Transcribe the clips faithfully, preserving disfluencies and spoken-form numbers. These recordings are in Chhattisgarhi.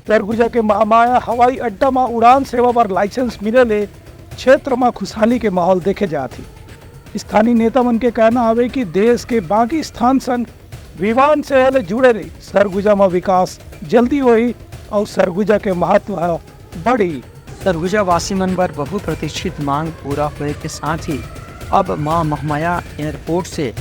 सरगुजा के महामाया हवाई अड्डा म उड़ान सेवा बर लाइसेंस मिले ले क्षेत्र म खुशहाली के माहौल देखे जात हे। स्थानीय नेता मन के कहना हवे कि देश के बाकी स्थान संग विमान सेवा ले जुड़े रही, सरगुजा म विकास जल्दी होही अउ सरगुजा के महत्व ह बढ़ी। सरगुजा वासी मन बर बहुप्रतीक्षित मांग पूरा होए के साथ ही अब मां महामाया एयरपोर्ट से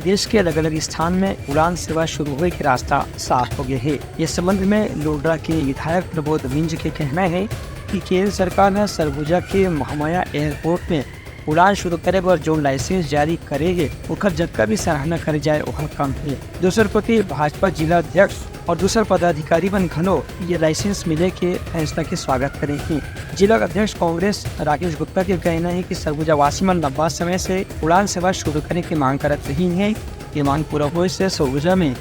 देश के अलग-अलग स्थान में उड़ान सेवा शुरू होए के रास्ता साफ हो गए हे। ये संबंध में लोडरा के विधायक प्रबोध मिंज के कहना है कि केंद्र सरकार ह सरगुजा के महामाया एयरपोर्ट में उड़ान शुरू करे बर जोन लाइसेंस जारी करे हे, ओकर जतका भी सराहना करे जाए, ओह कम हे। दूसर कोति भाजपा जिला अध्यक्ष और दूसर पदाधिकारी मन घलो ये लाइसेंस मिले के फैसला के स्वागत करे हे। जिला अध्यक्ष कांग्रेस राकेश गुप्ता के कहना है कि सरगुजा वासी मन लंबा समय से उड़ान सेवा शुरू करे के मांग करत रही हैं। ये मांग पूरा होए से सरगुजा में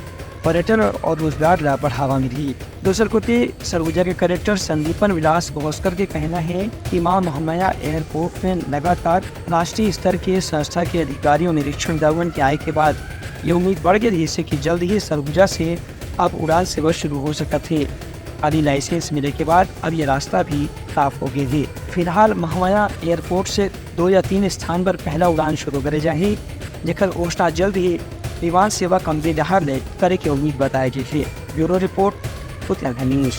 पर्यटन और रोजगार ला बढ़ावा मिलही। दूसर कोति सरगुजा के कलेक्टर संदीपन विलास बोहस्कर के कहना है कि मां महामाया एयरपोर्ट में लगातार राष्ट्रीय स्तर के संस्था के अधिकारियों निरीक्षण दौरन के आए के बाद ये उम्मीद बढ़ गई है कि जल्द ही सरगुजा से अब उड़ान सेवा शुरू हो सकत हे। खाली लाइसेंस मिले के बाद अब ये रास्ता भी साफ हो गए हे। फिलहाल महामाया एयरपोर्ट से दो या तीन स्थान पर पहला उड़ान शुरू करे जाही, जेकर घोषणा जल्द ही विमान सेवा कंपनी डहार ले करे के उम्मीद बताए गए हे। Bureau report, Uttarakhand news.